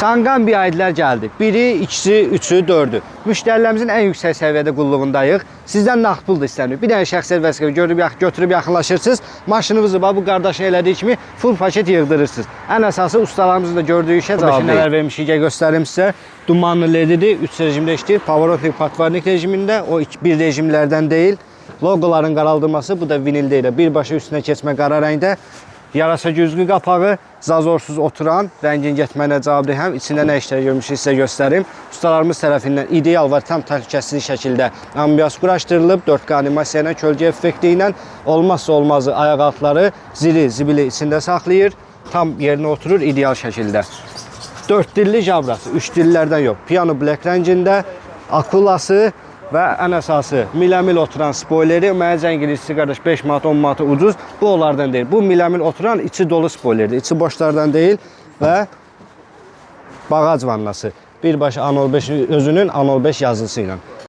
Changan BYD-lər gəldi. Biri, ikisi, üçü, dördü. Müştərilərimizin ən yüksək səviyyədə qulluğundayıq. Sizdən nağd pul da istəmir. Bir dənə şəxsiyyət vəsiqə görüb götürüb yaxınlaşırsınız. Maşınınızı bax bu qardaşın elədiyi kimi full paket yığdırırsınız. Ən əsası ustalarımızın da gördüyü işə cavab nələr vermişik, gəl göstərim sizə. Dumanlı LED-dir, 3 rejimdə işləyir. Pavorotnik, patvarnik rejimində, o bir rejimlərdən deyil. Loqoların qaraldılması, bu da vinil deyil. Birbaşa üstünə keçmə qara rəngdə. Yarasa güzgü qapağı, zazorsuz oturan, rəngin getməyinə cavabdeh. Həm içində nə işlər görmüşük sizə göstərim. Ustalarımız tərəfindən ideal və tam təhlükəsiz şəkildə ambiyans quraşdırılıb, 4K animasiya ilə, kölgə effekti ilə, olmazsa olmazı ayaq altları zili, zibili içində saxlayır, tam yerinə oturur ideal şəkildə. 4 dilli jabrası, 3 dillərdən yox. Piano black rəngində, akulası və ən əsası miləmil oturan spoileri. Mənə zəng eləyirsiniz qardaş 5 manat, 10 manat ucuz. Bu onlardan deyil. Bu miləmil oturan içi dolu spoilerdir. İçi boşlardan deyil və bağac vannası. Birbaşa Anol 5 özünün Anol 5 yazısı ilə.